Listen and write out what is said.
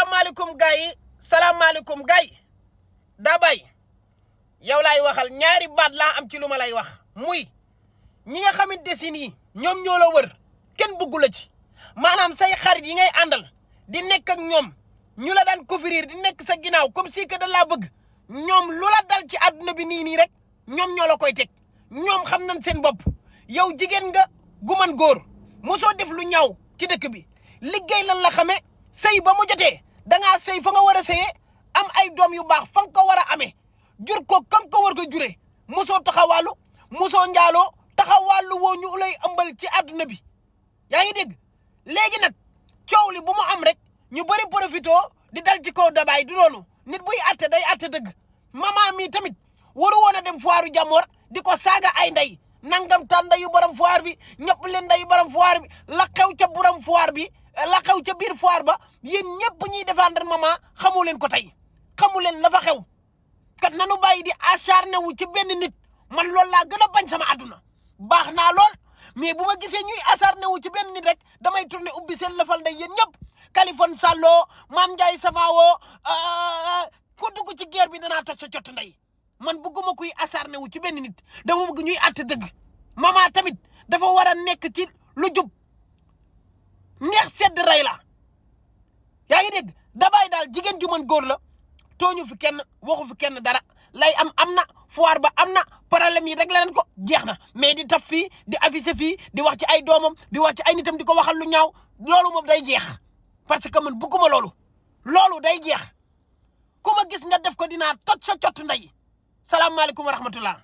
salaamaaleykum gars yi salaamaaleykum gars yi daa bay yow laay waxal ñaari baat laa am ci lu ma lay wax muy ñi nga xamante si nii ñoom ñoo la wër kenn bëggu la ci maanaam say xarit yi ngay àndal di nekk ak ñoom ñu la daan couvrir di nekk sa ginnaaw comme si que da laa bëgg ñoom lu la dal ci àdduna bi nii rek ñoom ñoo la koy teg ñoom xam nañ seen bopp yow jigéen nga gu man góor mosoo def lu ñaaw ci dëkk bi liggéey lan la xamee sëy ba mu jotee dangaa sëy fa nga war a sëyee am ay doom yu baax fa nga ko war a amee jur ko kan ko war ko juree mosoo taxawaalu mosoo njaaloo taxawaalu woo ñu lay ëmbal ci àdduna bi yaa ngi dégg léegi nag coow li bu mu am rek ñu bëri profito di dal ci kaw dabaay du noonu nit buy atte day atte dëgg maman mi tamit waru woon a dem foiru jàmmoor di ko saaga ay ndey nangam tan ndeyu borom foire bi ñëpp leen ndeyu borom foire bi la xew ca borom foire bi la xew ca biir foire ba yéen ñëpp ñuy défendre maman xamu leen ko tey xamu leen la fa xew kat nanu bàyyi di acharné wu ci benn nit man loolu laa gën a bañ sama àdduna baax naa lool mais bu ma gisee ñuy acharné wu ci benn nit rek damay tourné ubbi seen lafal ndey yéen ñëpp Kaliphone Sall Mame Ndiaye Savao ku dugg ci guerre bi danaa toj sa cott ndey man bëgguma kuy acharné wu ci benn nit dama bëgg ñuy àtte dëgg maman tamit dafa war a nekk ci lu jub neex sedd rey la yaa ngi dégg dabaay daal jigéen ju mën góor la tooñu fi kenn waxu fi kenn dara lay am na foire ba am na problème yi rek la leen ko jeex na mais di taf fii di affiché fii di wax ci ay doomam di wax ci ay nitam di ko waxal lu ñaaw loolu moom day jeex parce que man bëgguma loolu day jeex ku ma gis nga def ko dinaa toj sa cott ndey salaamaaleykum wa rahmatullah